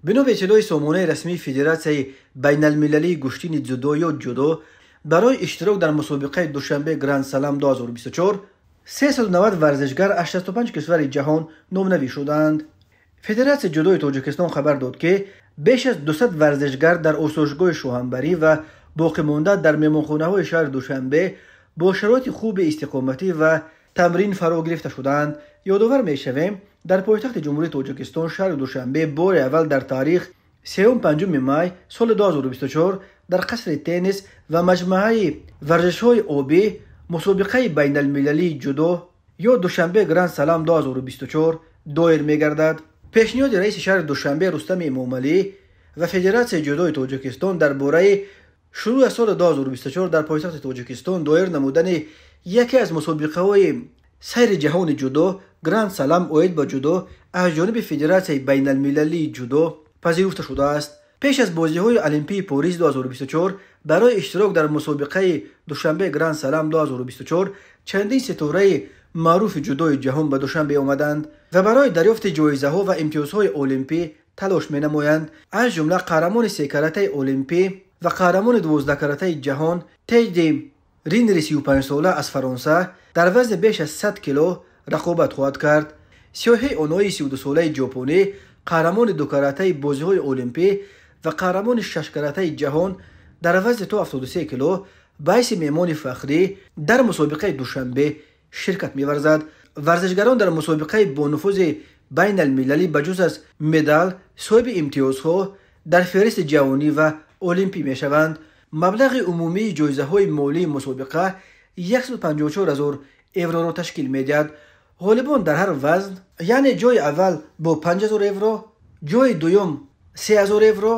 Бино ба иттилои сомонаи расмии Федератсияи байналмилалии гӯштини дзюдо ё ҷудо, барои иштирок дар мусобиқаи Душанбе Гранд Салам 2024 390 варзишгар аз 65 кишвари ҷаҳон номнавис шудаанд. Федератсияи ҷудои Тоҷикистон хабар дод, ки беш аз 200 варзишгар дар осоишгоҳи Шоҳанбарӣ ва боқимонда дар меҳмонхонаҳои шаҳри Душанбе бо шароити хуби истиқоматӣ ва тамрин фаро гирифта шудаанд. Ёдовар мешавем, дар пойтахти Ҷумҳурии Тоҷикистон, шаҳри Душанбе, бори аввал дар таърих 3-5 май соли 2024 дар қасри теннис ва маҷмӯаи варзишҳои обӣ мусобиқаи байналмилалии ҷудо ё Душанбе Гранд Салам 2024 доир мегардад. Пешниҳоди раиси шаҳри Душанбе Рустами Эмомалӣ ва Федератсияи ҷудои Тоҷикистон дар бораи шурӯъ аз соли 2024 дар пойтахти Тоҷикистон доир намудани яке аз мусобиқаҳои сайри ҷаҳони ҷудо Гранд Салам оид ба ҷудо аз ҷониби Федератсияи байналмилалии ҷудо пазируфта шудааст. Пеш аз бозиҳои Олимпии Порис 2024 барои иштирок дар мусобиқаи Душанбе Гранд Салам 2024 чандин ситораи маъруфи ҷудои ҷаҳон ба Душанбе омаданд ва барои дарёфти ҷоизаҳо ва имтиёзҳои олимпӣ талош менамоянд. Аз ҷумла қаҳрамони секаратаи олимпӣ ва қаҳрамони 12-каратаи ҷаҳон Тедди Ринери 35-сола аз Фаронса дар вазни беш аз 100 кило рақобат хоҳад кард. Сиёҳии онои 32-солаи ҷопонӣ, қаҳрамони дукаратаи бозиҳои олимпӣ ва қаҳрамони шашкаратаи ҷаҳон дар вазни то 73 кило ба ҳайси меҳмони фахрӣ дар мусобиқаи Душанбе ширкат меварзад. Варзишгарон дар мусобиқаи бонуфузи байналмилалӣ ба ҷуз аз медал соҳиби имтиёзҳо дар феҳристи ҷаҳонӣ ва олимпӣ мешаванд. Маблағи умумии ҷоизаҳои молии мусобиқа 154 ҳазор евроро ташкил медиҳад. Ғолибон дар ҳар вазн, яъне ҷои аввал бо 5000 евро, ҷои дуюм 3000 евро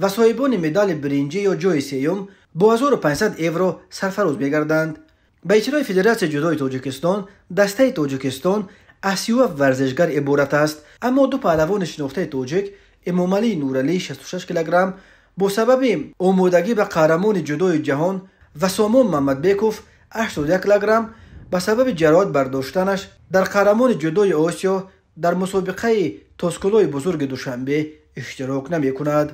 ва соҳибони медали биринҷӣ ё ҷои сеюм бо 1500 евро сарфароз мегарданд. Ба иттилои Федератсияи ҷудои Тоҷикистон, дастаи Тоҷикистон аз 37 варзишгар иборат аст, аммо ду паҳлавони шинохтаи тоҷик Эмомалӣ Нуралӣ 66 килограмм бо сабаби омодагӣ ба қаҳрамони ҷудои ҷаҳон ва Сомон Мамадбеков 81 килограмм ба сабаби ҷароҳат бардоштанаш дар қаҳрамони ҷудои Осиё дар мусобиқаи тоскулои бузурги Душанбе иштирок намекунад.